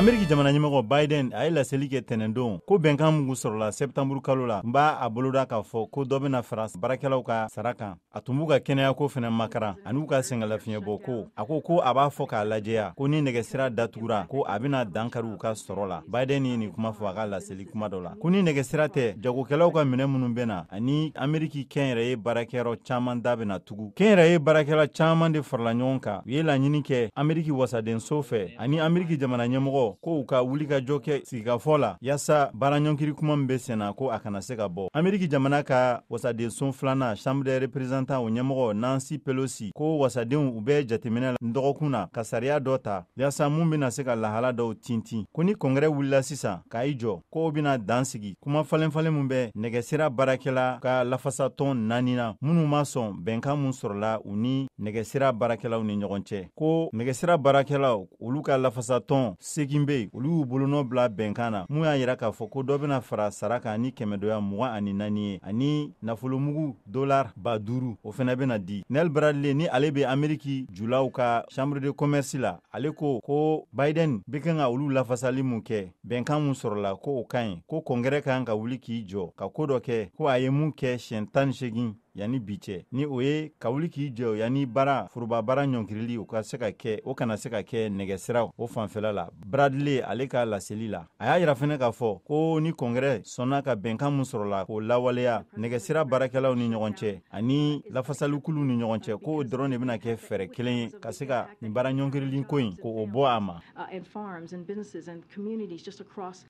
Ameriki jamana ɲɛmɔgɔ Biden, a ye laseli kɛ tɛnɛndon ko bɛnkan mun sɔrɔla sɛptanburu kalo la, n b'a a boloda k'a fɔ ko dɔ bɛna fara baarakɛlaw ka sara kan. A tun b'u ka kɛnɛyako fɛnɛ makaran ani u ka sɛgɛnlafiɲɛbɔ ko. A ko ko a b'a fɔ k'a lajɛya ko ni nɛgɛsira datugura, ko a bɛna dankari u ka sɔrɔ la. Biden ye nin kuma fɔ a ka laseli kuma dɔ la, ko ni nɛgɛsira tɛ, jagokɛlaw ka minɛ minnu bɛ na ani Ameriki kɛnyɛrɛye baarakɛyɔrɔ caman da bɛna tugu. Kɛnyɛrɛye baarakɛla caman de farala ɲɔgɔn kan, u ye laɲini kɛ Ameriki wasadenso fɛ ani Ameriki jamana ɲɛmɔgɔ ko u ka wulikajɔ kɛ sigikafɔ la, yaasa baara ɲɔnkiri kuma min bɛ senna, ko a kana se ka bɔ. Ameriki jamana ka wasadenso filanan, Chambre des représentants, o ɲɛmɔgɔ Nancy Pelosi ko wasadenw u bɛ jateminɛ la dɔgɔkun na ka sariya dɔ ta, yaasa mun bɛna se ka lahala dɔw tintin, ko ni Congrès wulila sisan k'a i jɔ, k'o bɛna dan sigi kuma falen falen mun bɛ nɛgɛsira baarakɛla ka lafasatɔn naani na, minnu ma sɔn bɛnkan mun sɔrɔla u ni nɛgɛsira baarakɛlaw ni ɲɔgɔn cɛ. Ko nɛgɛsira baarakɛlaw, olu ka lafasatɔn segin bɛ yen, olu y'u bolonɔ bila bɛnkan na mun y'a yira k'a fɔ ko dɔ bɛna fara sara kan ni kɛmɛdoya 24 ye, ani nafolomugu dolar 5000, o fɛnɛ bɛna di. Nel Bradley, ni ale bɛ Ameriki julaw ka Chambre de commerce la, ale ko ko Biden bɛ kan ka olu lafasali mun kɛ, bɛnkan mun sɔrɔla, ko o ka ɲi, ko Congrès kan ka wuli k'i jɔ ka ko dɔ kɛ, ko a ye mun kɛ siɲɛ 18 yanni bi cɛ, ni o ye ka wuli k'i jɔ yanni baara foroba baara ɲɔnkirili o ka se ka kɛ, o kana se ka kɛ nɛgɛsiraw o fanfɛla la. Bradley, ale ka laseli la, a y'a yira fɛnɛ k'a fɔ ko ni Congrès sɔnna ka bɛnkan mun sɔrɔla k'o lawaleya nɛgɛsira baarakɛlaw ni ɲɔgɔn cɛ ani lafasalikuluw ni ɲɔgɔn cɛ, k'o dɔrɔn de bɛna kɛ fɛɛrɛ kelen ye ka se ka nin baara ɲɔnkirili ko in k'o bɔ a ma. And farms and businesses and communities just across.